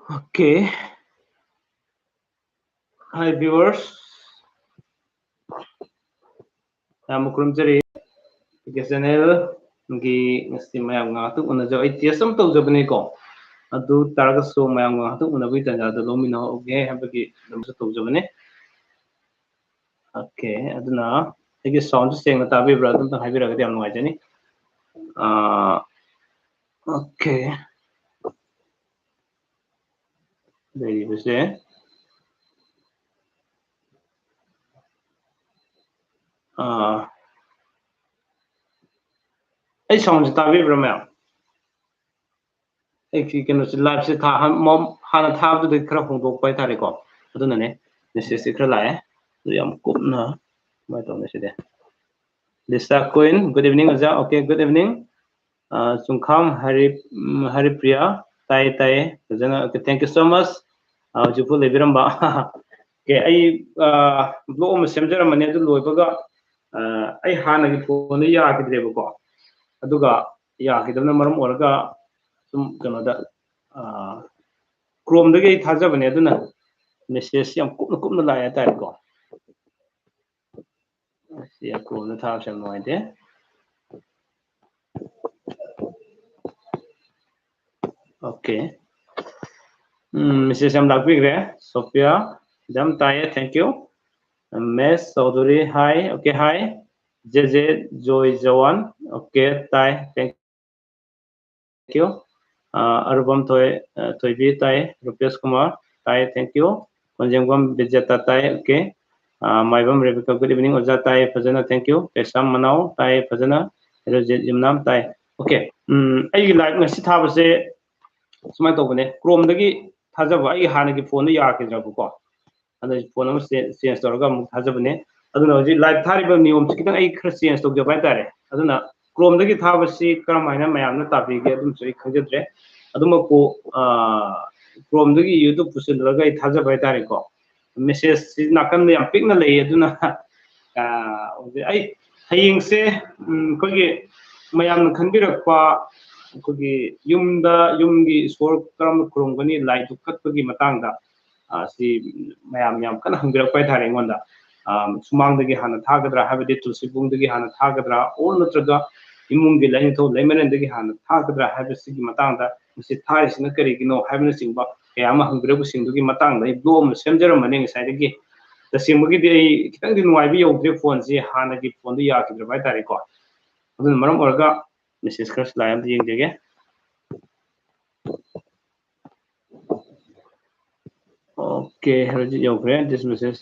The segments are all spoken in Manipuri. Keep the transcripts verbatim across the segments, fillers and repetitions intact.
Okay. Hi viewers, ꯌꯥꯝ ꯈꯨꯔꯨꯝꯖꯔꯤ꯫ ꯑꯩꯒꯤ ꯆꯦꯅꯦꯜꯒꯤ ꯉꯁꯤ ꯃꯌꯥꯝ ꯉꯥꯏꯍꯥꯛꯇꯪ ꯎꯅꯖꯕ, ꯑꯩ ꯇꯦꯁ ꯑꯃ ꯇꯧꯖꯕꯅꯤꯀꯣ, ꯑꯗꯨ ꯇꯥꯔꯒꯁꯨ ꯃꯌꯥꯝ ꯉꯥꯏꯍꯥꯛꯇꯪ ꯎꯅꯕꯒꯤ ꯇꯥꯟꯖꯥꯗ ꯂꯧꯃꯤꯟꯅꯍꯧꯒꯦ ꯍꯥꯏꯕꯒꯤ ꯑꯗꯨꯝꯁꯨ ꯇꯧꯖꯕꯅꯤ꯫ Okay, ꯑꯗꯨꯅ ꯑꯩꯒꯤ ꯁꯥꯎꯟꯁꯦ ꯁꯦꯡꯅ ꯇꯥꯕꯤꯕ꯭ꯔꯥ? ꯑꯗꯨꯝꯇꯪ ꯍꯥꯏꯕꯤꯔꯒꯗꯤ ꯌꯥꯝ ꯅꯨꯡꯉꯥꯏꯖꯅꯤ꯫ ꯑꯥ, okay. ꯂꯩꯔꯤꯕꯁꯦ, ꯑꯥ, ꯑꯩ ꯁꯥꯎꯟꯁꯦ ꯇꯥꯕꯤꯕ꯭ꯔꯥ ꯃꯌꯥꯝ? ꯑꯩꯒꯤ ꯀꯩꯅꯣꯁꯦ, ꯂꯥꯏꯚꯁꯦ ꯊꯥ-, ꯍꯥꯟ-, ꯃꯝ-, ꯍꯥꯟꯅ ꯊꯥꯕꯗꯨꯗꯒꯤ ꯈꯔ ꯍꯣꯡꯗꯣꯛꯄ ꯍꯥꯏꯇꯥꯔꯦꯀꯣ, ꯑꯗꯨꯅꯅꯦ꯫ ꯃꯦꯁꯦꯖꯁꯦ ꯈꯔ ꯂꯥꯛꯑꯦ, ꯑꯗꯨ ꯌꯥꯝ ꯀꯨꯞꯅ ꯀꯃꯥꯏꯅ ꯇꯧꯅꯤ ꯁꯤꯗꯤ? Lisa Queen, good evening ꯑꯣꯖꯥ꯫ Okay, good evening. ꯑꯥ, ꯆꯨꯡꯈꯥꯝ ꯍꯔꯤ-, ꯎꯝ, ꯍꯔꯤꯄ꯭ꯔꯤꯌꯥ, ꯇꯥꯏꯌꯦ, ꯇꯥꯏꯌꯦ ꯐꯖꯅ꯫ Okay, thank you so much. ꯑꯥ, ꯍꯧꯖꯤꯛꯐꯥꯎ ꯂꯩꯕꯤꯔꯝꯕ꯫ Okay, ꯑꯩ, ꯑꯥ, ꯕ꯭ꯂꯣꯛ ꯑꯃ ꯁꯦꯝꯖꯔꯝꯕꯅꯦ, ꯑꯗꯨ ꯂꯣꯏꯕꯒ, ꯑꯥ, ꯑꯩ ꯍꯥꯟꯅꯒꯤ ꯐꯣꯟꯗꯣ ꯌꯥꯈꯤꯗ꯭ꯔꯦꯕꯀꯣ, ꯑꯗꯨꯒ ꯌꯥꯈꯤꯗꯕꯅ ꯃꯔꯝ ꯑꯣꯏꯔꯒ ꯁꯨꯝ ꯀꯩꯅꯣꯗ, ꯑꯥ, ꯀ꯭ꯔꯣꯝꯗꯒꯤ ꯑꯩ ꯊꯥꯖꯕꯅꯦ, ꯑꯗꯨꯅ ꯃꯦꯁꯦꯖ ꯌꯥꯝ ꯀꯨꯞꯅ ꯀꯨꯞꯅ ꯂꯥꯛꯑꯦ ꯍꯥꯏꯇꯥꯔꯦꯀꯣ꯫ ꯑꯁꯤ ꯀ꯭ꯔꯣꯝꯗ ꯊꯥꯕꯁꯦ ꯌꯥꯝ ꯅꯨꯡꯉꯥꯏꯇꯦ꯫ Okay. ꯎꯝ, ꯃꯦꯁꯦꯖ ꯌꯥꯝ ꯂꯥꯛꯄꯤꯈ꯭ꯔꯦ꯫ ꯁꯣꯐꯤꯌꯥ, ꯌꯥꯝ ꯇꯥꯏꯌꯦ, thank you. ꯃꯦꯁ ꯆꯧꯙꯨꯔꯤ, hi, okay, hi. ꯖꯦ ꯖꯦ ꯖꯣꯏ ꯖꯋꯥꯟ, okay, ꯇꯥꯏ, thank you. ꯑꯥ, ꯑꯔꯨꯕꯝ ꯊꯣꯏ-, ꯑꯥ, ꯊꯣꯏꯕꯤ ꯇꯥꯏ, ꯔꯨꯄꯦꯁ ꯀꯨꯃꯥꯔ ꯇꯥꯏ, thank you. ꯀꯣꯟꯖꯦꯡꯕꯝ ꯕꯤꯖꯦꯇꯥ ꯇꯥꯏ, okay. ꯑꯥ, ꯃꯥꯏꯕꯝ ꯔꯦꯕꯤꯀꯥ, good evening ꯑꯣꯖꯥ, ꯇꯥꯏ ꯐꯖꯅ, thank you. ꯀꯩꯁꯥꯝ ꯃꯅꯥꯎ ꯇꯥꯏ ꯐꯖꯅ, ꯍꯦꯔꯣꯖꯤꯠ ꯌꯨꯝꯅꯥꯝ ꯇꯥꯏ, okay. ꯎꯝ, ꯑꯩꯒꯤ ꯂꯥꯏꯚ ꯉꯁꯤ ꯊꯥꯕꯁꯦ ꯁꯨꯃꯥꯏꯅ ꯇꯧꯕꯅꯦ, ꯀ꯭ꯔꯣꯝꯗꯒꯤ ꯊꯥꯖꯕ, ꯑꯩꯒꯤ ꯍꯥꯟꯅꯒꯤ ꯐꯣꯟꯗ ꯌꯥꯈꯤꯗ꯭ꯔꯕꯀꯣ, ꯑꯗ ꯐꯣꯟ ꯑꯃ ꯆꯦ-, ꯆꯦꯟꯖ ꯇꯧꯔꯒ ꯑꯃꯨꯛ ꯊꯥꯖꯕꯅꯦ꯫ ꯑꯗꯨꯅ ꯍꯧꯖꯤꯛ ꯂꯥꯏꯚ ꯊꯥꯔꯤꯕ ꯅꯤꯌꯣꯝꯁꯦ ꯈꯤꯇꯪ ꯑꯩ ꯈꯔ ꯆꯦꯟꯖ ꯇꯧꯖꯕ ꯍꯥꯏꯇꯥꯔꯦ꯫ ꯑꯗꯨꯅ ꯀ꯭ꯔꯣꯝꯗꯒꯤ ꯊꯥꯕꯁꯤ ꯀꯔꯝ ꯍꯥꯏꯅ ꯃꯌꯥꯝꯅ ꯇꯥꯕꯤꯒꯦ, ꯑꯗꯨꯝꯁꯨ ꯑꯩ ꯈꯪꯖꯗ꯭ꯔꯦ꯫ ꯑꯗꯨꯃꯛꯄꯨ, ꯑꯥ, ꯀ꯭ꯔꯣꯝꯗꯒꯤ ꯌꯨꯇ꯭ꯌꯨꯕ ꯄꯨꯁꯤꯜꯂꯒ ꯑꯩ ꯊꯥꯖꯕ ꯍꯥꯏꯇꯥꯔꯦꯀꯣ꯫ ꯃꯦꯁꯦꯖꯁꯤ ꯅꯥꯀꯟꯗ ꯌꯥꯝ ꯄꯤꯛꯅ ꯂꯩꯌꯦ, ꯑꯗꯨꯅ, ꯑꯥ, ꯍꯧꯖꯤꯛ ꯑꯩ ꯍꯌꯦꯡꯁꯦ, ꯎꯝ, ꯑꯩꯈꯣꯏꯒꯤ ꯃꯌꯥꯝꯅ ꯈꯟꯕꯤꯔꯛꯄ, ꯑꯩꯈꯣꯏꯒꯤ ꯌꯨꯝꯗ, ꯌꯨꯝꯒꯤ ꯏꯁꯣꯔ ꯀꯔꯝꯅ ꯈꯨꯔꯨꯝꯒꯅꯤ, ꯂꯥꯏ ꯗꯨꯛ ꯀꯠꯄꯒꯤ ꯃꯇꯥꯡꯗ, ꯑ, ꯁꯤ ꯃꯌꯥꯝ ꯌꯥꯝ ꯀꯟꯅ ꯍꯪꯕꯤꯔꯛꯄ ꯍꯥꯏꯇꯥꯔꯦ ꯑꯩꯉꯣꯟꯗ꯫ ꯑ, ꯁꯨꯃꯥꯡꯗꯒꯤ ꯍꯥꯟꯅ ꯊꯥꯒꯗ꯭ꯔꯥ, ꯍꯥꯏꯕꯗꯤ ꯇꯨꯜꯁꯤꯕꯣꯡꯗꯒꯤ ꯍꯥꯟꯅ ꯊꯥꯒꯗ꯭ꯔꯥ, or ꯅꯠꯇ꯭ꯔꯒ ꯏꯃꯨꯡꯒꯤ ꯂꯥꯏꯅꯤꯡꯊꯧ ꯂꯩꯃꯔꯦꯟꯗꯒꯤ ꯍꯥꯟꯅ ꯊꯥꯒꯗ꯭ꯔꯥ ꯍꯥꯏꯕꯁꯤꯒꯤ ꯃꯇꯥꯡꯗ, ꯃꯁꯤ ꯊꯥꯔꯤꯁꯤꯅ ꯀꯔꯤꯒꯤꯅꯣ ꯍꯥꯏꯕꯅꯆꯤꯡꯕ ꯀꯌꯥ ꯑꯃ ꯍꯪꯕꯤꯔꯛꯄꯁꯤꯡꯗꯨꯒꯤ ꯃꯇꯥꯡꯗ ꯑꯩ blog ꯑꯃ ꯁꯦꯝꯖꯔꯝꯕꯅꯤ ꯉꯁꯥꯏꯗꯒꯤ꯫ ꯇꯁꯦꯡꯕꯒꯤꯗꯤ ꯑꯩ ꯈꯤꯇꯪꯗꯤ ꯅꯨꯡꯉꯥꯏꯕ ꯌꯧꯗ꯭ꯔꯦ, ꯐꯣꯟꯁꯤ ꯍꯥꯟꯅꯒꯤ ꯐꯣꯟꯗꯨ ꯌꯥꯈꯤꯗ꯭ꯔꯕ ꯍꯥꯏꯇꯥꯔꯦꯀꯣ꯫ ꯑꯗꯨꯅ ꯃꯔꯝ ꯑꯣꯏꯔꯒ message ꯈꯔꯁꯨ ꯂꯥꯛꯑꯦ, ꯑꯝꯇ ꯌꯦꯡꯖꯒꯦ꯫ Okay, ꯍꯧꯖꯤꯛ ꯌꯧꯈ꯭ꯔꯦ꯫ This message,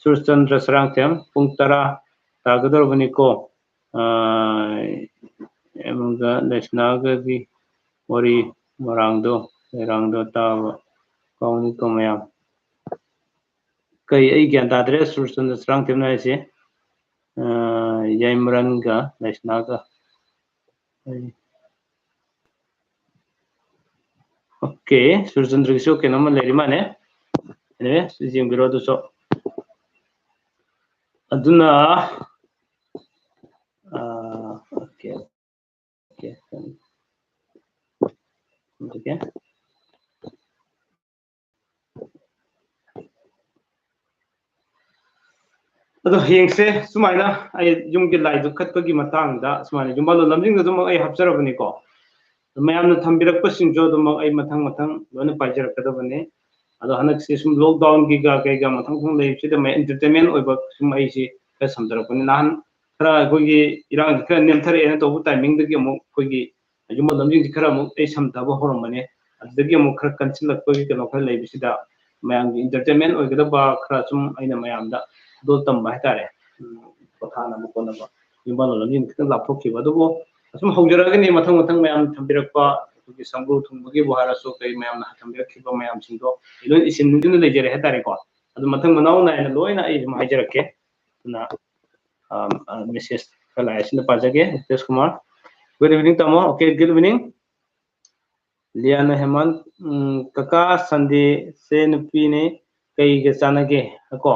ꯁꯨꯔꯆꯟꯗ꯭ꯔ ꯁꯔꯥꯡꯊꯦꯝ, ꯄꯨꯡ ꯇꯔꯥ ꯇꯥꯒꯗꯧꯔꯕꯅꯤꯀꯣ꯫ ꯑꯥ, ꯑꯃꯒ ꯂꯩꯁꯅꯥꯒꯒꯤ ꯋꯥꯔꯤ ꯃꯔꯥꯡꯗꯣ, ꯂꯩꯔꯥꯡꯗꯣ ꯇꯥꯕ ꯄꯥꯎꯅꯤꯀꯣ ꯃꯌꯥꯝ꯫ ꯀꯩ, ꯑꯩ ꯒ꯭ꯌꯥꯟ ꯇꯥꯗ꯭ꯔꯦ ꯁꯨꯔꯆꯟꯗ꯭ꯔ ꯁꯔꯥꯡꯊꯦꯝꯅ ꯍꯥꯏꯁꯦ꯫ ꯑꯥ, ꯌꯥꯏꯃꯔꯟꯒ ꯂꯩꯁꯅꯥꯒ꯫ Okay, ꯁꯨꯔꯆꯟꯗ꯭ꯔꯒꯤꯁꯨ ꯀꯩꯅꯣꯝꯃ ꯂꯩꯔꯤ ꯃꯥꯅꯦ꯫ Anyway, ꯁꯤ ꯌꯦꯡꯕꯤꯔꯣ ꯑꯗꯨꯁꯨ꯫ ꯑꯗꯨꯅ, ꯑꯥ, okay, okay, okay꯫ ꯑꯗꯣ ꯌꯦꯡꯁꯦ, ꯁꯨꯃꯥꯏꯅ ꯑꯩ ꯌꯨꯝꯒꯤ ꯂꯥꯏ ꯗꯨꯛ ꯀꯠꯄꯒꯤ ꯃꯇꯥꯡꯗ ꯁꯨꯃꯥꯏꯅ ꯌꯨꯝꯕꯥꯜꯂꯣꯟ ꯂꯝꯖꯤꯡꯗ ꯑꯗꯨꯃꯛ ꯑꯩ ꯍꯥꯞꯆꯔꯕꯅꯤꯀꯣ꯫ ꯃꯌꯥꯝꯅ ꯊꯝꯕꯤꯔꯛꯄꯁꯤꯡꯁꯨ ꯑꯗꯨꯃꯛ ꯑꯩ ꯃꯊꯪ ꯃꯊꯪ ꯂꯣꯏꯅ ꯄꯥꯏꯖꯔꯛꯀꯗꯕꯅꯤ꯫ ꯑꯗꯣ ꯍꯟꯗꯛꯁꯤ ꯁꯨꯝ lockdownꯒꯤꯒ ꯀꯩꯒ ꯃꯊꯪ ꯃꯊꯪ ꯂꯩꯕꯁꯤꯗ ꯃꯌꯥꯝ entertainment ꯑꯣꯏꯕ ꯁꯨꯝ ꯑꯩꯁꯤ ꯈꯔ ꯁꯝꯖꯔꯛꯄꯅꯤ꯫ ꯅꯍꯥꯟ ꯈꯔ ꯑꯩꯈꯣꯏꯒꯤ ꯏꯔꯥꯡꯁꯤ ꯈꯔ ꯅꯦꯝꯊꯔꯛꯑꯦꯅ ꯇꯧꯕ timingꯗꯒꯤ ꯑꯃꯨꯛ ꯑꯩꯈꯣꯏꯒꯤ ꯌꯨꯝꯕꯥꯜ ꯂꯝꯖꯤꯡꯁꯤ ꯈꯔ ꯑꯃꯨꯛ ꯑꯩ ꯁꯝꯊꯕ ꯍꯧꯔꯝꯕꯅꯦ꯫ ꯑꯗꯨꯗꯒꯤ ꯑꯃꯨꯛ ꯈꯔ ꯀꯟꯁꯤꯜꯂꯛꯄꯒꯤ ꯀꯩꯅꯣ ꯈꯔ ꯂꯩꯕꯁꯤꯗ ꯃꯌꯥꯝꯒꯤ entertainment ꯑꯣꯏꯒꯗꯕ ꯈꯔ ꯁꯨꯝ ꯑꯩꯅ ꯃꯌꯥꯝꯗ ꯗꯣꯜ ꯇꯝꯕ ꯍꯥꯏꯇꯥꯔꯦ꯫ ꯎꯝ, ꯄꯣꯊꯥꯅꯕ ꯈꯣꯠꯅꯕ ꯌꯨꯝꯕꯥꯜ ꯂꯝꯖꯤꯡ ꯈꯤꯇꯪ ꯂꯥꯞꯊꯣꯛꯈꯤꯕ꯫ ꯑꯗꯨꯕꯨ ꯑꯁꯨꯝ ꯍꯧꯖꯔꯛꯑꯒꯅꯤ ꯃꯊꯪ ꯃꯊꯪ ꯃꯌꯥꯝ ꯊꯝꯕꯤꯔꯛꯄ, ꯑꯩꯈꯣꯏꯒꯤ ꯁꯝꯕ꯭ꯔꯨ ꯊꯨꯡꯕꯒꯤꯕꯨ ꯍꯥꯏꯔꯁꯨ, ꯀꯩ ꯃꯌꯥꯝꯅ ꯊꯝꯕꯤꯔꯛꯈꯤꯕ ꯃꯌꯥꯝꯁꯤꯡꯗꯣ ꯑꯩ ꯂꯣꯏ ꯏꯁꯤꯟꯗꯨꯅ ꯂꯩꯖꯔꯦ ꯍꯥꯏꯇꯥꯔꯦꯀꯣ꯫ ꯑꯗꯨ ꯃꯊꯪ ꯃꯅꯥꯎ ꯅꯥꯏꯅ ꯂꯣꯏꯅ ꯑꯩ ꯑꯗꯨꯝ ꯍꯥꯏꯖꯔꯛꯀꯦ꯫ ꯑꯗꯨꯅ, ꯑꯝ, ꯑ, message ꯈꯔ ꯂꯥꯛꯑꯦ, ꯁꯤꯅ ꯄꯥꯖꯒꯦ꯫ ꯅꯤꯇꯦꯁ ꯀꯨꯃꯥꯔ, good evening ꯇꯥꯃꯣ꯫ Okay, good evening꯫ ꯂꯤꯌꯥꯅ ꯍꯦꯃꯟ, ꯎꯝ, ꯀꯀꯥ, Sundayꯁꯦ ꯅꯨꯄꯤꯅꯦ, ꯀꯩꯒ ꯆꯥꯟꯅꯒꯦ? ꯀꯣ,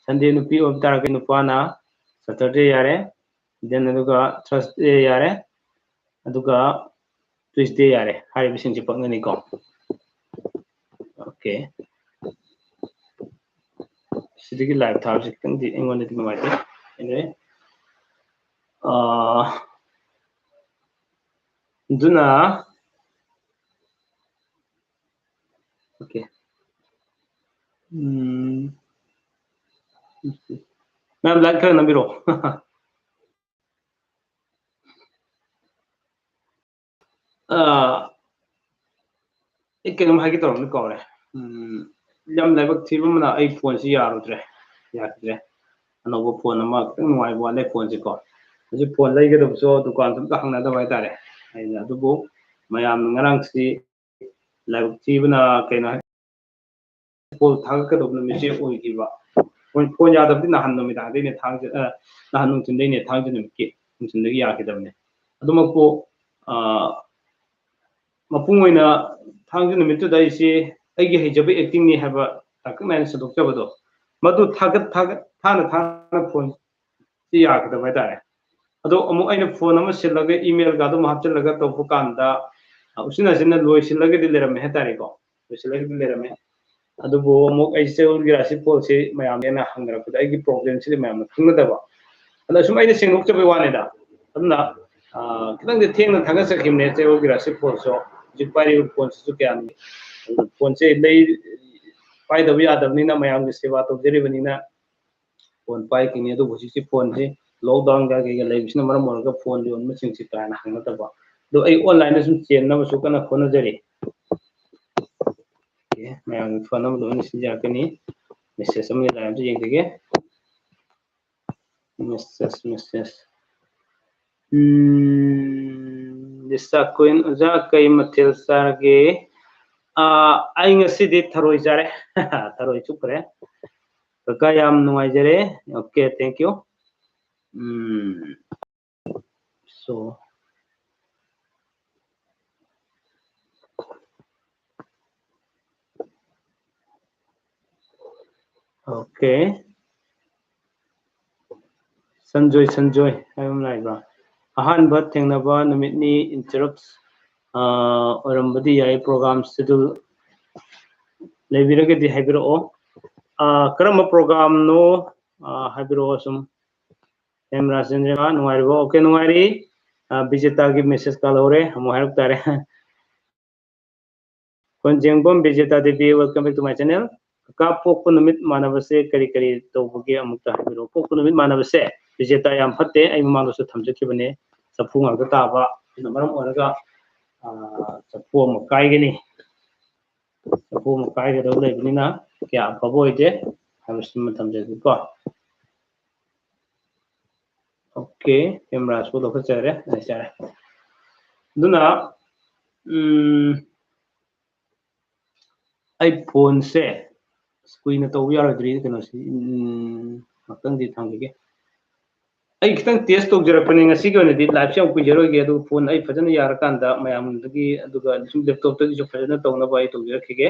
Sunday ꯅꯨꯄꯤ ꯑꯣꯏꯕ ꯇꯥꯔꯒꯗꯤ ꯅꯨꯄꯥꯅ Saturday ꯌꯥꯔꯦ, then ꯑꯗꯨꯒ Thursday ꯌꯥꯔꯦ, ꯑꯗꯨꯒ Tuesday ꯌꯥꯔꯦ꯫ ꯍꯥꯏꯔꯤꯕꯁꯤꯡꯁꯦ ꯄꯛꯅꯅꯤꯀꯣ꯫ Okay, ꯁꯤꯗꯒꯤ live ꯊꯥꯕꯁꯦ ꯈꯤꯇꯪꯗꯤ ꯑꯩꯉꯣꯟꯗꯗꯤ ꯅꯨꯡꯉꯥꯏꯇꯦ꯫ Anyway, ꯑꯗꯨꯅ Okay, ꯎꯝ, ꯃꯌꯥꯝ like ꯈꯔ ꯅꯝꯕꯤꯔꯣ꯫ ꯑꯩ ꯀꯩꯅꯣꯝ ꯍꯥꯏꯒꯦ ꯇꯧꯔꯝꯅꯤ, ꯀꯥꯎꯔꯦ꯫ ꯎꯝ, ꯌꯥꯝ ꯂꯥꯏꯕꯛ ꯊꯤꯕ ꯑꯃꯅ ꯑꯩ phoneꯁꯤ ꯌꯥꯔꯨꯗ꯭ꯔꯦ, ꯌꯥꯈꯤꯗ꯭ꯔꯦ꯫ ꯑꯅꯧꯕ phone ꯑꯃ ꯈꯤꯇꯪ ꯅꯨꯡꯉꯥꯏꯕ ꯋꯥꯠꯂꯦ phoneꯁꯤꯀꯣ꯫ ꯍꯧꯖꯤꯛ phone ꯂꯩꯒꯗꯕꯁꯨ ꯗꯨꯀꯥꯟꯁꯨ ꯑꯝꯇ ꯍꯪꯅꯗꯕ ꯍꯥꯏꯇꯥꯔꯦ꯫ ꯑꯩꯅ ꯑꯗꯨꯕꯨ ꯃꯌꯥꯝꯅ ꯉꯔꯥꯡꯁꯤ ꯂꯥꯏꯕꯛ ꯊꯤꯕꯅ ꯀꯩꯅꯣ ꯍꯥꯏ, call ꯊꯥꯒꯠꯀꯗꯕ ꯅꯨꯃꯤꯠꯁꯦ ꯑꯣꯏꯈꯤꯕ꯫ Phone, phone ꯌꯥꯗꯕꯗꯤ ꯅꯍꯥꯟ ꯅꯨꯃꯤꯗꯥꯡꯗꯩꯅꯦ, ꯊꯥꯡꯖ, ꯑ, ꯅꯍꯥꯟ ꯅꯨꯡꯊꯤꯟꯗꯩꯅꯦ, ꯊꯥꯡꯖ ꯅꯨꯃꯤꯠꯀꯤ ꯅꯨꯡꯊꯤꯟꯗꯒꯤ ꯌꯥꯈꯤꯗꯕꯅꯦ꯫ ꯑꯗꯨꯃꯛꯄꯨ, ꯑ, ꯃꯄꯨꯡ ꯑꯣꯏꯅ ꯊꯥꯡꯖ ꯅꯨꯃꯤꯠꯇꯨꯗ ꯑꯩꯁꯦ ꯑꯩꯒꯤ ꯍꯩꯖꯕ actingꯅꯤ ꯍꯥꯏꯕ ꯇꯥꯡꯀꯛ ꯅꯥꯏꯅ ꯁꯟꯗꯣꯛꯆꯕꯗꯣ, ꯃꯗꯨ ꯊꯥꯒꯠ, ꯊꯥꯒꯠ, ꯊꯥꯅ ꯊꯥꯅ phoneꯁꯤ ꯌꯥꯈꯤꯗꯕ ꯍꯥꯏꯇꯥꯔꯦ꯫ ꯑꯗꯣ ꯑꯃꯨꯛ ꯑꯩꯅ phone ꯑꯃ ꯁꯤꯜꯂꯒ emailꯒ ꯑꯗꯨꯝ ꯍꯥꯞꯆꯤꯜꯂꯒ ꯇꯧꯕ ꯀꯥꯟꯗ, ꯑ, ꯎꯆꯤꯟ ꯅꯥꯆꯤꯟꯅ ꯂꯣꯏꯁꯤꯜꯂꯒꯗꯤ ꯂꯩꯔꯝꯃꯦ ꯍꯥꯏꯇꯥꯔꯦꯀꯣ꯫ ꯂꯣꯏꯁꯤꯜꯂꯒꯗꯤ ꯂꯩꯔꯝꯃꯦ꯫ ꯑꯗꯨꯕꯨ ꯑꯃꯨꯛ ꯑꯩ ꯆꯌꯣꯜꯒꯤ ꯔꯥꯁꯤ ꯐꯣꯜꯁꯤ ꯃꯌꯥꯝꯅ ꯍꯪꯅꯔꯛꯄꯗ ꯑꯩꯒꯤ problemꯁꯤꯗꯤ ꯃꯌꯥꯝꯅ ꯈꯪꯅꯗꯕ꯫ ꯑꯗ ꯁꯨꯝ ꯑꯩꯅ ꯁꯦꯡꯗꯣꯛꯆꯕꯒꯤ ꯋꯥꯅꯤꯗ꯫ ꯑꯗꯨꯅ, ꯑ, ꯈꯤꯇꯪꯗꯤ ꯊꯦꯡꯅ ꯊꯥꯒꯠꯆꯈꯤꯕꯅꯦ ꯆꯌꯣꯜꯒꯤ ꯔꯥꯁꯤ ꯐꯣꯜꯁꯨ꯫ ꯍꯧꯖꯤꯛ ꯄꯥꯏꯔꯤꯕ phoneꯁꯤꯁꯨ ꯀꯌꯥꯅꯤ꯫ ꯑꯗꯨ phoneꯁꯦ ꯂꯩ-, ꯄꯥꯏꯗꯕ ꯌꯥꯗꯕꯅꯤꯅ ꯃꯌꯥꯝꯒꯤ ꯁꯦꯕꯥ ꯇꯧꯖꯔꯤꯕꯅꯤꯅ phone ꯄꯥꯏꯈꯤꯅꯤ꯫ ꯑꯗꯨꯕꯨ ꯍꯧꯖꯤꯛꯁꯤ phoneꯁꯤ lockdownꯒ ꯀꯩꯒ ꯂꯩꯕꯁꯤꯅ ꯃꯔꯝ ꯑꯣꯏꯔꯒ phone ꯌꯣꯟꯕꯁꯤꯡꯁꯤ ꯀꯥ ꯍꯦꯟꯅ ꯍꯪꯅꯗꯕ꯫ ꯑꯗꯣ ꯑꯩ onlineꯗ ꯁꯨꯝ ꯆꯦꯟꯅꯕꯁꯨ ꯀꯟꯅ ꯍꯣꯠꯅꯖꯔꯤ꯫ Okay, ꯃꯌꯥꯝꯒꯤ phone number ꯂꯣꯏꯅ ꯁꯤꯟꯖꯔꯛꯀꯅꯤ꯫ Message ꯑꯃ ꯂꯩꯔꯦ, ꯑꯝꯇ ꯌꯦꯡꯖꯒꯦ꯫ Message, message. ꯎꯝ, ꯂꯤꯁꯥ ꯀ꯭ꯋꯤꯟ, ꯑꯣꯖꯥ ꯀꯩ ꯃꯊꯦꯜ ꯆꯥꯔꯒꯦ? ꯑꯥ, ꯑꯩ ꯉꯁꯤꯗꯤ ꯊꯔꯣꯏ ꯆꯥꯔꯦ꯫ ꯊꯔꯣꯏ ꯆꯨꯞꯈ꯭ꯔꯦ꯫ ꯀꯀꯥ ꯌꯥꯝ ꯅꯨꯡꯉꯥꯏꯖꯔꯦ꯫ Okay, thank you. Um, so, okay. Sanjoy, Sanjoy ꯍꯥꯏꯕ ꯑꯃ ꯂꯥꯛꯏꯕ꯫ ꯑꯍꯥꯟꯕ ꯊꯦꯡꯅꯕ ꯅꯨꯃꯤꯠꯅꯤ, interrupt ꯑꯣꯏꯔꯝꯕꯗꯤ ꯌꯥꯏ, program schedule ꯂꯩꯕꯤꯔꯒꯗꯤ ꯍꯥꯏꯕꯤꯔꯛꯑꯣ꯫ ꯑ, ꯀꯔꯝꯕ programꯅꯣ? ꯑ, ꯍꯥꯏꯕꯤꯔꯛꯑꯣ ꯁꯨꯝ꯫ ꯑꯦꯝ ꯔꯥꯖꯦꯟꯗ꯭ꯔ, ꯅꯨꯡꯉꯥꯏꯔꯤꯕꯣ? Okay, ꯅꯨꯡꯉꯥꯏꯔꯤ꯫ ꯑ, ꯕꯤꯖꯦꯇꯥꯒꯤ message ꯀꯥꯜꯍꯧꯔꯦ, ꯑꯃꯨꯛ ꯍꯥꯏꯔꯛ ꯇꯥꯔꯦ꯫ ꯀꯣꯟꯖꯦꯡꯕꯝ ꯕꯤꯖꯦꯇꯥ Devi, welcome back to my channel. ꯀꯀꯥ, ꯄꯣꯛꯄ ꯅꯨꯃꯤꯠ ꯃꯥꯟꯅꯕꯁꯦ ꯀꯔꯤ ꯀꯔꯤ ꯇꯧꯕꯒꯦ? ꯑꯃꯨꯛꯇ ꯍꯥꯏꯕꯤꯔꯛꯑꯣ꯫ ꯄꯣꯛꯄ ꯅꯨꯃꯤꯠ ꯃꯥꯟꯅꯕꯁꯦ ꯕꯤꯖꯦꯇꯥ ꯌꯥꯝ ꯐꯠꯇꯦ, ꯑꯩ ꯃꯃꯥꯡꯗꯁꯨ ꯊꯝꯖꯈꯤꯕꯅꯦ꯫ ꯆꯐꯨ ꯉꯥꯛꯇ ꯇꯥꯕ, ꯑꯗꯨꯅ ꯃꯔꯝ ꯑꯣꯏꯔꯒ, ꯑ, ꯆꯐꯨ ꯑꯃ ꯀꯥꯏꯒꯅꯤ꯫ ꯆꯐꯨ ꯑꯃ ꯀꯥꯏꯒꯗꯕ ꯂꯩꯕꯅꯤꯅ ꯀꯌꯥ ꯑꯐꯕ ꯑꯣꯏꯗꯦ ꯍꯥꯏꯕꯁꯤꯃ ꯊꯝꯖꯒꯦꯀꯣ꯫ Okay, camera ꯁꯨ ꯂꯧꯈꯠꯆꯔꯦ, ꯌꯥꯔꯦ꯫ ꯑꯗꯨꯅ, ꯎꯝ, ꯑꯩ phoneꯁꯦ ꯀꯨꯏꯅ ꯇꯧꯕ ꯌꯥꯔꯣꯏꯗ꯭ꯔꯤ, ꯀꯩꯅꯣꯁꯤ, ꯎꯝ, ꯉꯥꯛꯇꯪꯗꯤ ꯊꯝꯈꯤꯒꯦ꯫ ꯑꯩ ꯈꯤꯇꯪ test ꯇꯧꯖꯔꯛꯄꯅꯦ, ꯉꯁꯤꯒꯤ ꯑꯣꯏꯅꯗꯤ liveꯁꯦ ꯌꯥꯝ ꯀꯨꯏꯖꯔꯣꯏꯒꯦ, ꯑꯗꯨꯒ phone ꯑꯩ ꯐꯖꯅ ꯌꯥꯔꯀꯥꯟꯗ ꯃꯌꯥꯝꯗꯒꯤ, ꯑꯗꯨꯒ ꯁꯨꯝ laptopꯇꯒꯤꯁꯨ ꯐꯖꯅ ꯇꯧꯅꯕ ꯑꯩ ꯇꯧꯖꯔꯛꯈꯤꯒꯦ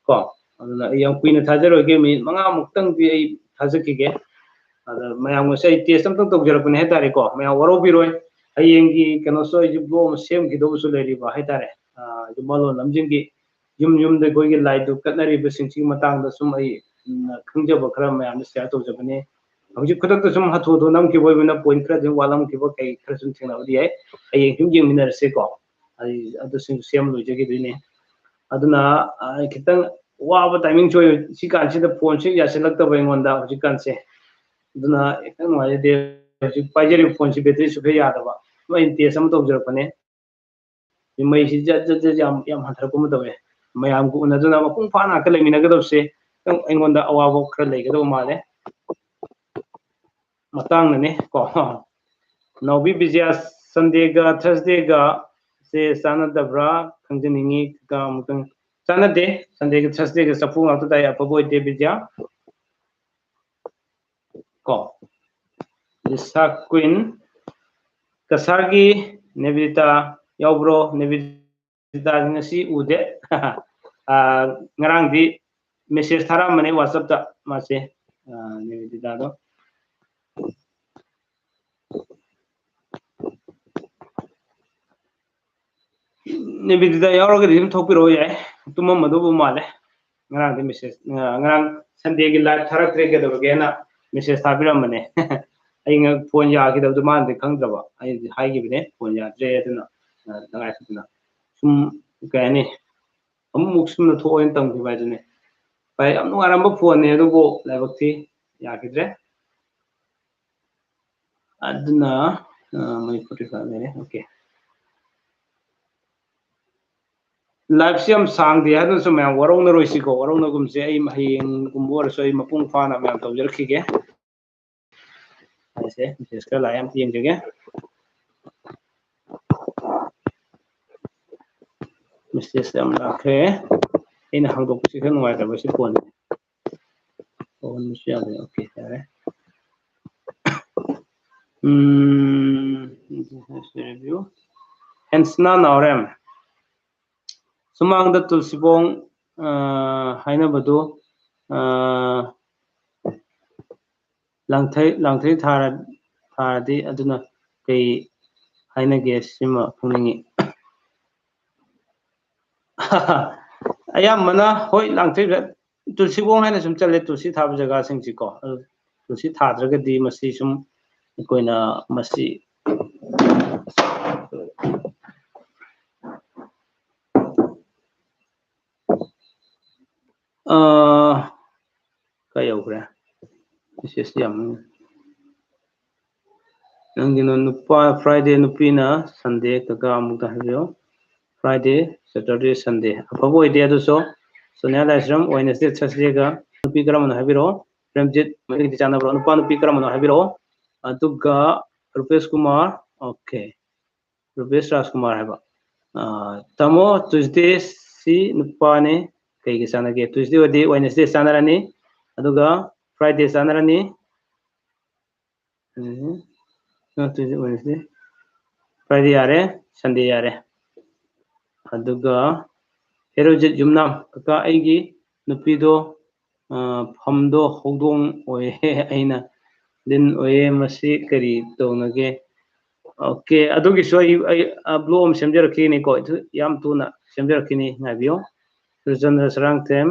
ꯀꯣ꯫ ꯑꯗꯨꯅ ꯑꯩ ꯌꯥꯝ ꯀꯨꯏꯅ ꯊꯥꯖꯔꯣꯏꯒꯦ, minute ꯃꯉꯥꯃꯨꯛꯇꯪꯗꯤ ꯑꯩ ꯊꯥꯖꯈꯤꯒꯦ꯫ ꯑꯗ ꯃꯌꯥꯝ ꯉꯁꯤ ꯑꯩ test ꯑꯝꯇꯪ ꯇꯧꯖꯔꯛꯄꯅꯦ ꯍꯥꯏꯇꯥꯔꯦꯀꯣ, ꯃꯌꯥꯝ ꯋꯥꯔꯧꯕꯤꯔꯣꯏ꯫ ꯍꯌꯦꯡꯒꯤ ꯀꯩꯅꯣꯁꯨ ꯑꯩꯁꯨ vlog ꯑꯃ ꯁꯦꯝꯈꯤꯗꯧꯕꯁꯨ ꯂꯩꯔꯤꯕ ꯍꯥꯏꯇꯥꯔꯦ꯫ ꯑ, ꯌꯨꯝ ꯂꯣꯟ ꯂꯝꯖꯤꯡꯒꯤ ꯌꯨꯝ ꯌꯨꯝꯗ ꯑꯩꯈꯣꯏꯒꯤ ꯂꯥꯏ ꯙꯨꯞ ꯀꯠꯅꯔꯤꯕꯁꯤꯡꯁꯤꯒꯤ ꯃꯇꯥꯡꯗ ꯁꯨꯝ ꯑꯩ, ꯎꯝ, ꯈꯪꯖꯕ ꯈꯔ ꯃꯌꯥꯝꯗ share ꯇꯧꯖꯕꯅꯤ꯫ ꯍꯧꯖꯤꯛ ꯈꯨꯗꯛꯇ ꯁꯨꯝ ꯍꯥꯊꯨ ꯍꯥꯊꯨ ꯅꯝꯈꯤꯕ ꯑꯣꯏꯕꯅ point ꯈꯔ ꯑꯗꯨꯝ ꯋꯥꯠꯂꯝꯈꯤꯕ ꯀꯩ ꯈꯔ ꯁꯨꯝ ꯊꯦꯡꯅꯕꯗꯤ ꯌꯥꯏ꯫ ꯍꯌꯦꯡ ꯁꯨꯝ ꯌꯦꯡꯃꯤꯟꯅꯔꯁꯦꯀꯣ꯫ ꯑꯩ ꯑꯗꯨꯁꯤꯡ ꯁꯦꯝ ꯂꯣꯏꯖꯈꯤꯗꯣꯏꯅꯦ꯫ ꯑꯗꯨꯅ, ꯑ, ꯈꯤꯇꯪ ꯋꯥꯕ timingꯁꯨ ꯑꯣꯏ꯫ ꯁꯤ ꯀꯥꯟꯁꯤꯗ phoneꯁꯨ ꯌꯥꯁꯤꯜꯂꯛꯇꯕ ꯑꯩꯉꯣꯟꯗ ꯍꯧꯖꯤꯛꯀꯥꯟꯁꯦ꯫ ꯑꯗꯨꯅ ꯈꯤꯇꯪ ꯅꯨꯡꯉꯥꯏꯖꯗꯦ꯫ ꯍꯧꯖꯤꯛ ꯄꯥꯏꯖꯔꯤꯕ phoneꯁꯤ batteryꯁꯨ ꯈꯔ ꯌꯥꯗꯕ꯫ ꯑꯗꯨ ꯑꯩꯅ test ꯑꯃ ꯇꯧꯖꯔꯛꯄꯅꯦ꯫ ꯃꯩꯁꯤ ꯖꯠ ꯖꯠ ꯖꯠ ꯌꯥꯝ, ꯌꯥꯝ ꯍꯟꯊꯔꯛꯄ ꯑꯃ ꯇꯧꯋꯦ꯫ ꯃꯌꯥꯝꯒ ꯎꯅꯗꯨꯅ ꯃꯄꯨꯡ ꯐꯥꯅ ꯉꯥꯛꯇ ꯂꯩꯃꯤꯟꯅꯒꯗꯕꯁꯦ ꯈꯤꯇꯪ ꯑꯩꯉꯣꯟꯗ ꯑꯋꯥꯕ ꯈꯔ ꯂꯩꯒꯗꯕ ꯃꯥꯜꯂꯦ꯫ ꯃꯇꯥꯡꯅꯅꯦ ꯀꯣ꯫ ꯅꯥꯎꯕꯤ ꯕꯤꯖꯌꯥ, Sundayꯒ Thursdayꯒ ꯁꯦ ꯆꯥꯟꯅꯗꯕ꯭ꯔꯥ ꯈꯪꯖꯅꯤꯡꯉꯤ꯫ ꯀꯀꯥ ꯑꯃꯨꯛꯇꯪ ꯆꯥꯟꯅꯗꯦ꯫ Sundayꯒ Thursdayꯒ ꯆꯐꯨ ꯉꯥꯛꯇ ꯇꯥꯏ, ꯑꯐꯕ ꯑꯣꯏꯗꯦ ꯕꯤꯖꯌꯥ꯫ ꯀꯣ꯫ ꯂꯤꯁꯥ ꯀ꯭ꯋꯤꯟ, ꯀꯁꯥꯔꯒꯤ ꯅꯦꯕꯤꯗꯤꯇꯥ ꯌꯥꯎꯕ꯭ꯔꯣ? ꯅꯦꯕꯤꯗꯤꯇꯥꯗꯤ ꯉꯁꯤ ꯎꯗꯦ꯫ ꯑ, ꯉꯔꯥꯡꯗꯤ message ꯊꯥꯔꯛꯑꯝꯕꯅꯦ WhatsAppꯇ ꯃꯥꯁꯦ, ꯑ, ꯅꯦꯕꯤꯗꯤꯇꯥꯗꯣ꯫ ꯅꯨꯃꯤꯠꯇꯨꯗ ꯌꯥꯎꯔꯒꯗꯤ ꯑꯗꯨꯝ ꯊꯣꯛꯄꯤꯔꯛꯑꯣ ꯌꯥꯏ꯫ ꯇꯨꯝꯃꯝꯃꯗꯧꯕ ꯃꯥꯜꯂꯦ꯫ ꯉꯔꯥꯡꯗꯤ ꯃꯦꯁꯦꯖ, ꯉꯔꯥꯡ ꯁꯟꯗꯦꯒꯤ ꯂꯥꯏꯚ ꯊꯥꯔꯛꯇ꯭ꯔꯦ ꯀꯩꯗꯧꯔꯒꯦꯅ ꯃꯦꯁꯦꯖ ꯊꯥꯕꯤꯔꯝꯕꯅꯦ꯫ ꯑꯩ ꯉ-, ꯐꯣꯟ ꯌꯥꯈꯤꯗꯕꯗꯣ ꯃꯥꯅꯗꯤ ꯈꯪꯗ꯭ꯔꯕ꯫ ꯑꯩꯗꯤ ꯍꯥꯏꯈꯤꯕꯅꯦ ꯐꯣꯟ ꯌꯥꯗ꯭ꯔꯦ, ꯑꯗꯨꯅ, ꯑ, ꯇꯉꯥꯏ ꯐꯗꯅ ꯁꯨꯝ, ꯀꯩ ꯍꯥꯏꯅꯤ, ꯑꯃꯨꯛꯃꯨꯛ ꯁꯨꯝꯅ ꯊꯣꯛꯑꯣꯅ ꯇꯝꯈꯤꯕ ꯍꯥꯏꯗꯨꯅꯦ꯫ ꯚꯥꯏ, ꯌꯥꯝ ꯅꯨꯡꯉꯥꯏꯔꯝꯕ ꯐꯣꯟꯅꯦ, ꯑꯗꯨꯕꯨ ꯂꯥꯏꯕꯛ ꯊꯤ, ꯌꯥꯈꯤꯗ꯭ꯔꯦ꯫ ꯑꯗꯨꯅ, ꯑ, ꯃꯩ forty five ꯂꯩꯔꯦ꯫ ꯑꯣꯀꯦ꯫ ꯂꯥꯏꯐꯁꯤ ꯌꯥꯝ ꯁꯥꯡꯗꯦ ꯍꯥꯏꯗꯨꯅꯁꯨ ꯃꯌꯥꯝ ꯋꯥꯔꯧꯅꯔꯣꯏꯁꯤꯀꯣ, ꯋꯥꯔꯧꯅꯒꯨꯝꯁꯦ꯫ ꯑꯩ ꯍꯌꯦꯡꯒꯨꯝꯕ ꯑꯣꯏꯔꯁꯨ ꯑꯩ ꯃꯄꯨꯡ ꯐꯥꯅ ꯃꯌꯥꯝ ꯇꯧꯖꯔꯛꯈꯤꯒꯦ꯫ ꯍꯥꯏꯁꯦ, ꯃꯦꯁꯦꯖ ꯈꯔ ꯂꯥꯛꯑꯦ, ꯑꯝꯇ ꯌꯦꯡꯖꯒꯦ꯫ ꯃꯦꯁꯦꯖ ꯌꯥꯝ ꯂꯥꯛꯈ꯭ꯔꯦ꯫ ꯑꯩꯅ ꯍꯥꯡꯗꯣꯛꯄꯁꯤ ꯈꯔ ꯅꯨꯡꯉꯥꯏꯇꯕ ꯁꯤ ꯐꯣꯟꯁꯦ꯫ ꯇꯧꯍꯟꯕꯁꯨ ꯌꯥꯗꯦ꯫ ꯑꯣꯀꯦ, ꯌꯥꯔꯦ꯫ ꯎꯝ, review꯫ ꯍꯦꯟꯁꯅꯥ ꯅꯥꯎꯔꯦꯝ꯫ ꯁꯨꯃꯥꯡꯗ ꯇꯨꯜꯁꯤꯕꯣꯡ, ꯑ, ꯍꯥꯏꯅꯕꯗꯨ, ꯑ, ꯂꯥꯡꯊꯩ, ꯂꯥꯡꯊꯩ ꯊꯥꯔ-, ꯊꯥꯔꯗꯤ ꯑꯗꯨꯅ ꯀꯩ ꯍꯥꯏꯅꯒꯦ? ꯁꯤꯃ ꯈꯪꯅꯤꯡꯉꯤ꯫ ꯑꯌꯥꯝꯕꯅ, ꯍꯣꯏ, ꯂꯥꯡꯊꯩ, ꯇꯨꯜꯁꯤꯕꯣꯡ ꯍꯥꯏꯅ ꯁꯨꯝ ꯆꯠꯂꯦ, ꯇꯨꯜꯁꯤ ꯊꯥꯕ ꯖꯒꯥꯁꯤꯡꯁꯤꯀꯣ꯫ ꯑꯗꯨ ꯇꯨꯜꯁꯤ ꯊꯥꯗ꯭ꯔꯒꯗꯤ ꯃꯁꯤ ꯁꯨꯝ ꯑꯩꯈꯣꯏꯅ ꯃꯁꯤ, ꯑ, ꯀꯥꯏ ꯌꯧꯈ꯭ꯔꯦ? ꯃꯦꯁꯦꯖꯇꯤ ꯌꯥꯝ ꯅꯪꯒꯤꯅ ꯅꯨꯄꯥ Friday, ꯅꯨꯄꯤꯅ Sunday, ꯀꯀꯥ ꯑꯃꯨꯛꯇ ꯍꯥꯏꯕꯤꯌꯨ꯫ Friday, Saturday, Sunday꯫ ꯑꯐꯕ ꯑꯣꯏꯗꯦ ꯑꯗꯨꯁꯨ꯫ ꯁꯣꯅꯤꯌꯥ ꯂꯥꯏꯁ꯭ꯔꯝ, Wednesday, Thursdayꯒ ꯅꯨꯄꯤ ꯀꯔꯝꯕꯅꯣ ꯍꯥꯏꯕꯤꯔꯛꯑꯣ꯫ ꯄ꯭ꯔꯦꯝꯖꯤꯠ, ꯃꯩꯇꯩꯒꯤꯗꯤ ꯆꯥꯟꯅꯕ꯭ꯔꯣ? ꯅꯨꯄꯥ ꯅꯨꯄꯤ ꯀꯔꯝꯕꯅꯣ ꯍꯥꯏꯕꯤꯔꯛꯑꯣ꯫ ꯑꯗꯨꯒ ꯔꯨꯄꯦꯁ ꯀꯨꯃꯥꯔ, ꯑꯣꯀꯦ꯫ ꯔꯨꯄꯦꯁ ꯔꯥꯖꯀꯨꯃꯥꯔ ꯍꯥꯏꯕ꯫ ꯑ, ꯇꯥꯃꯣ, Tuesday ꯁꯤ ꯅꯨꯄꯥꯅꯤ, ꯀꯩꯒ ꯆꯥꯟꯅꯒꯦ? Tuesday ꯑꯣꯏꯔꯗꯤ Wednesday ꯆꯥꯟꯅꯔꯅꯤ, ꯑꯗꯨꯒ Friday ꯆꯥꯟꯅꯔꯅꯤ꯫ ꯎꯝ, Tuesday, Wednesday, Friday ꯌꯥꯔꯦ, Sunday ꯌꯥꯔꯦ꯫ ꯑꯗꯨꯒ ꯍꯦꯔꯣꯖꯤꯠ ꯌꯨꯝꯅꯥꯝ, ꯀꯀꯥ, ꯑꯩꯒꯤ ꯅꯨꯄꯤꯗꯣ, ꯑ, ꯐꯝꯗꯣ ꯍꯧꯗꯣꯡ ꯑꯣꯏꯌꯦ, ꯑꯩꯅ ꯂꯤꯟ ꯑꯣꯏꯌꯦ, ꯃꯁꯤ ꯀꯔꯤ ꯇꯧꯅꯒꯦ? ꯑꯣꯀꯦ, ꯑꯗꯨꯒꯤꯁꯨ ꯑꯩ ꯑꯩ ꯕ꯭ꯂꯣꯛ ꯑꯃ ꯁꯦꯝꯖꯔꯛꯈꯤꯅꯤꯀꯣ, ꯑꯗꯨ ꯌꯥꯝ ꯊꯨꯅ ꯁꯦꯝꯖꯔꯛꯈꯤꯅꯤ, ꯉꯥꯏꯕꯤꯌꯣ꯫ ꯁꯨꯔꯆꯟꯗ꯭ꯔ ꯁꯔꯥꯡꯊꯦꯝ,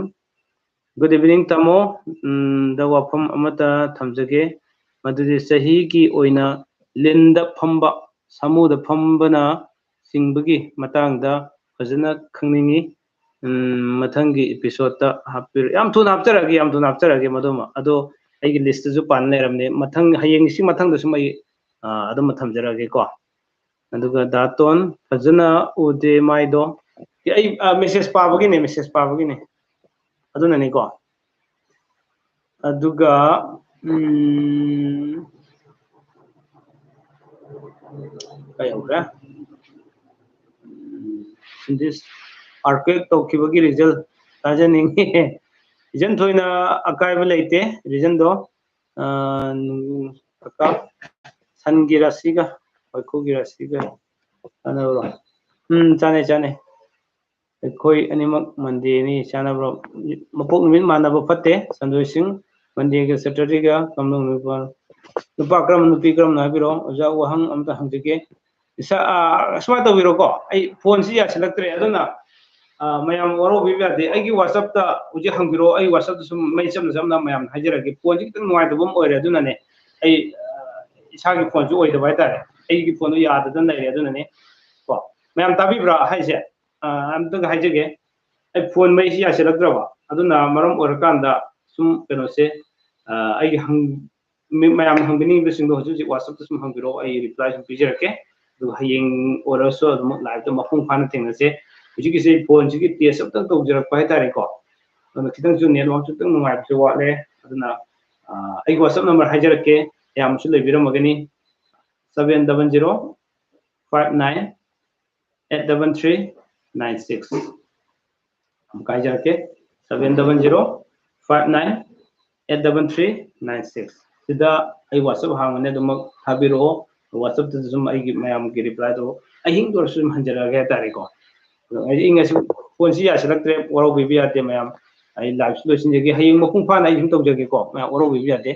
good evening ꯇꯥꯃꯣ꯫ ꯎꯝ, ꯗ ꯋꯥꯐꯝ ꯑꯃꯇ ꯊꯝꯖꯒꯦ, ꯃꯗꯨꯗꯤ ꯆꯍꯤꯒꯤ ꯑꯣꯏꯅ ꯂꯤꯟꯗ ꯐꯝꯕ, ꯁꯥꯃꯨꯗ ꯐꯝꯕꯅ ꯆꯤꯡꯕꯒꯤ ꯃꯇꯥꯡꯗ ꯐꯖꯅ ꯈꯪꯅꯤꯡꯉꯤ꯫ ꯎꯝ, ꯃꯊꯪꯒꯤ ꯏꯄꯤꯁꯣꯗꯇ ꯍꯥꯞꯄꯤꯔꯣ꯫ ꯌꯥꯝ ꯊꯨꯅ ꯍꯥꯞꯆꯔꯛꯑꯒꯦ, ꯌꯥꯝ ꯊꯨꯅ ꯍꯥꯞꯆꯔꯛꯑꯒꯦ ꯃꯗꯨꯃ꯫ ꯑꯗꯣ ꯑꯩꯒꯤ ꯂꯤꯁꯇꯁꯨ ꯄꯥꯟ ꯂꯩꯔꯝꯅꯦ꯫ ꯃꯊꯪ, ꯍꯌꯦꯡ ꯁꯤ ꯃꯊꯪꯗꯁꯨ ꯑꯩ, ꯑ, ꯑꯗꯨꯃ ꯊꯝꯖꯔꯛꯑꯒꯦꯀꯣ꯫ ꯑꯗꯨꯒ ꯗꯥꯇꯣꯟ, ꯐꯖꯅ ꯎꯗꯦ ꯃꯥꯏꯗꯣ꯫ ꯑꯩ, ꯑ, ꯃꯦꯁꯦꯖ ꯄꯥꯕꯒꯤꯅꯦ, ꯃꯦꯁꯦꯖ ꯄꯥꯕꯒꯤꯅꯦ꯫ ꯑꯗꯨꯅꯅꯤꯀꯣ꯫ ꯑꯗꯨꯒ, ꯎꯝ, ꯀꯩ ꯌꯧꯈ꯭ꯔꯦ? ꯎꯝ, this earthquake ꯇꯧꯈꯤꯕꯒꯤ ꯔꯤꯖꯜ ꯇꯥꯖꯅꯤꯡꯉꯤ꯫ ꯔꯤꯖꯜ ꯊꯣꯏꯅ ꯑꯀꯥꯏꯕ ꯂꯩꯇꯦ, ꯔꯤꯖꯜꯗꯣ꯫ ꯑ, ꯀꯀꯥ, ꯁꯟꯒꯤ ꯔꯥꯁꯤꯒ ꯋꯥꯏꯈꯨꯒꯤ ꯔꯥꯁꯤꯒ ꯆꯥꯟꯅꯕ꯭ꯔꯣ? ꯎꯝ, ꯆꯥꯟꯅꯩ, ꯆꯥꯟꯅꯩ꯫ ꯑꯩꯈꯣꯏ ꯑꯅꯤꯃꯛ ꯃꯟꯗꯦꯅꯤ, ꯆꯥꯟꯅꯕ꯭ꯔꯣ? ꯃꯄꯣꯛ ꯅꯨꯃꯤꯠ ꯃꯥꯟꯅꯕ ꯐꯠꯇꯦ꯫ ꯁꯟꯗꯣꯏ ꯁꯤꯡ, ꯃꯟꯗꯦꯒ ꯁꯦꯇꯔꯗꯦꯒ ꯀꯝꯗꯧ ꯅꯨꯄꯥ? ꯅꯨꯄꯥ ꯀꯔꯝꯕ, ꯅꯨꯄꯤ ꯀꯔꯝꯕꯅꯣ ꯍꯥꯏꯕꯤꯔꯛꯑꯣ꯫ ꯑꯣꯖꯥ, ꯋꯥꯍꯪ ꯑꯝꯇ ꯍꯪꯖꯒꯦ꯫ ꯏꯁꯥ, ꯑ, ꯁꯨꯃꯥꯏꯅ ꯇꯧꯕꯤꯔꯣꯀꯣ, ꯑꯩ ꯐꯣꯟꯁꯤ ꯌꯥꯁꯤꯜꯂꯛꯇ꯭ꯔꯦ, ꯑꯗꯨꯅ, ꯑ, ꯃꯌꯥꯝ ꯋꯥꯔꯧꯕꯤꯕ ꯌꯥꯗꯦ꯫ ꯑꯩꯒꯤ WhatsApp-ꯇ ꯍꯧꯖꯤꯛ ꯍꯪꯕꯤꯔꯛꯑꯣ, ꯑꯩ WhatsApp-ꯇ ꯁꯨꯝ ꯃꯩ ꯆꯝꯅ ꯆꯝꯅ ꯃꯌꯥꯝ ꯍꯥꯏꯖꯔꯛꯀꯦ꯫ ꯐꯣꯟꯁꯤ ꯈꯤꯇꯪ ꯅꯨꯡꯉꯥꯏꯇꯕ ꯑꯃ ꯑꯣꯏꯔꯦ, ꯑꯗꯨꯅꯅꯦ ꯑꯩ, ꯑ, ꯏꯁꯥꯒꯤ ꯐꯣꯟꯁꯨ ꯑꯣꯏꯗꯕ ꯍꯥꯏꯇꯥꯔꯦ, ꯑꯩꯒꯤ ꯐꯣꯟꯗꯣ ꯌꯥꯗꯗꯅ ꯂꯩꯔꯦ, ꯑꯗꯨꯅꯅꯦ꯫ ꯀꯣ, ꯃꯌꯥꯝ ꯇꯥꯕꯤꯕ꯭ꯔꯥ ꯍꯥꯏꯁꯦ? ꯑ, ꯑꯝꯇꯪ ꯍꯥꯏꯖꯒꯦ, ꯑꯩ ꯐꯣꯟ ꯃꯩꯁꯤ ꯌꯥꯁꯤꯜꯂꯛꯇ꯭ꯔꯕ, ꯑꯗꯨꯅ ꯃꯔꯝ ꯑꯣꯏꯔꯀꯥꯟꯗ ꯁꯨꯝ ꯀꯩꯅꯣꯁꯦ, ꯑ, ꯑꯩꯒꯤ ꯍꯪ-, ꯃꯤ-, ꯃꯌꯥꯝꯅ ꯍꯪꯕꯤꯅꯤꯡꯉꯤꯕꯁꯤꯡꯗꯣ ꯍꯧꯖꯤꯛ ꯍꯧꯖꯤꯛ WhatsApp-ꯇ ꯁꯨꯝ ꯍꯪꯕꯤꯔꯛꯑꯣ, ꯑꯩ reply ꯁꯨꯝ ꯄꯤꯖꯔꯛꯀꯦ꯫ ꯑꯗꯨꯒ ꯍꯌꯦꯡ ꯑꯣꯏꯔꯁꯨ ꯑꯗꯨꯝ live-ꯇ ꯃꯄꯨꯡ ꯐꯥꯅ ꯊꯦꯡꯅꯁꯦ꯫ ꯍꯧꯖꯤꯛꯀꯤꯁꯦ ꯐꯣꯟꯁꯤꯒꯤ test ꯑꯝꯇꯪ ꯇꯧꯖꯔꯛꯄ ꯍꯥꯏꯇꯥꯔꯦꯀꯣ, ꯑꯗꯨꯅ ꯈꯤꯇꯪꯁꯨ network ꯈꯤꯇꯪ ꯅꯨꯡꯉꯥꯏꯕꯁꯨ ꯋꯥꯠꯂꯦ꯫ ꯑꯗꯨꯅ, ꯑ, ꯑꯩꯒꯤ WhatsApp number ꯍꯥꯏꯖꯔꯛꯀꯦ, ꯑꯌꯥꯝꯕꯁꯨ ꯂꯩꯕꯤꯔꯝꯃꯒꯅꯤ, seven double zero five nine eight double three nine six꯫ ꯑꯃꯨꯛ ꯍꯥꯏꯖꯔꯛꯀꯦ, seven double zero five nine eight double three nine six꯫ ꯁꯤꯗ ꯑꯩ WhatsApp ꯍꯥꯡꯕꯅꯦ, ꯑꯗꯨꯃꯛ ꯊꯥꯕꯤꯔꯛꯑꯣ꯫ WhatsApp-ꯇꯁꯨ ꯁꯨꯝ ꯑꯩꯒꯤ ꯃꯌꯥꯝꯒꯤ reply-ꯗꯣ ꯑꯍꯤꯡꯗ ꯑꯣꯏꯔꯁꯨ ꯁꯨꯝ ꯍꯟꯖꯔꯛꯑꯒꯦ ꯍꯥꯏꯇꯥꯔꯦꯀꯣ꯫ ꯑꯗꯣ ꯑꯩ ꯉꯁꯤ ꯐꯣꯟꯁꯤ ꯌꯥꯁꯤꯜꯂꯛꯇ꯭ꯔꯦ, ꯋꯥꯔꯧꯕꯤꯕ ꯌꯥꯗꯦ ꯃꯌꯥꯝ꯫ ꯑꯩ live-ꯁꯨ ꯂꯣꯏꯁꯤꯟꯖꯒꯦ, ꯍꯌꯦꯡ ꯃꯄꯨꯡ ꯐꯥꯅ ꯑꯩ ꯁꯨꯝ ꯇꯧꯖꯒꯦꯀꯣ, ꯃꯌꯥꯝ ꯋꯥꯔꯧꯕꯤꯕ ꯌꯥꯗꯦ꯫